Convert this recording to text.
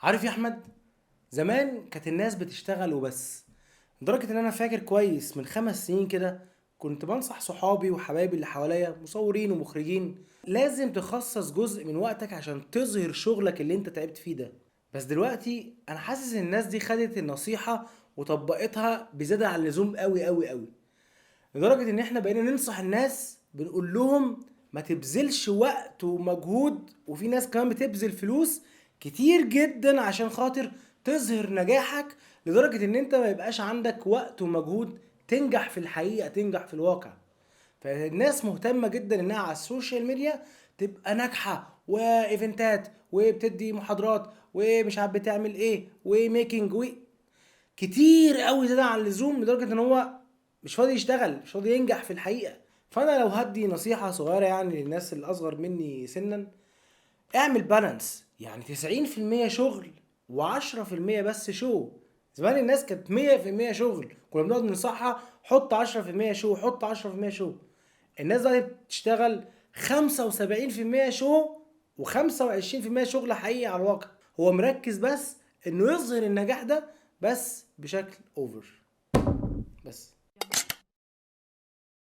عارف يا احمد، زمان كانت الناس بتشتغل وبس، لدرجة ان انا فاكر كويس من 5 سنين كده كنت بنصح صحابي وحبايبي اللي حواليا مصورين ومخرجين، لازم تخصص جزء من وقتك عشان تظهر شغلك اللي انت تعبت فيه ده. بس دلوقتي انا حاسس ان الناس دي خدت النصيحة وطبقتها بزيادة عن اللزوم قوي قوي قوي، لدرجة ان احنا بقينا ننصح الناس بنقول لهم ما تبذلش وقت ومجهود، وفي ناس كمان بتبذل فلوس كتير جدا عشان خاطر تظهر نجاحك، لدرجة ان انت ما يبقاش عندك وقت ومجهود تنجح في الحقيقة، تنجح في الواقع. فالناس مهتمة جدا انها على ال social media تبقى ناجحة و event ات وبتدي محاضرات ومش عارف بتعمل ايه و making و كتير قوي زيادة عن اللزوم، لدرجة ان هو مش فاضي يشتغل، مش فاضي ينجح في الحقيقة. فانا لو هدي نصيحة صغيرة يعني للناس الاصغر مني سنا، اعمل balance، يعني 90% شغل و10% بس show. زمان الناس كانت 100% شغل، كنا بنقعد ننصحها حط 10% show، حط 10% show. الناس دلوقتي بتشتغل 75% show و25% شغل حقيقي على الواقع. هو مركز بس انه يظهر النجاح ده بس بشكل over بس.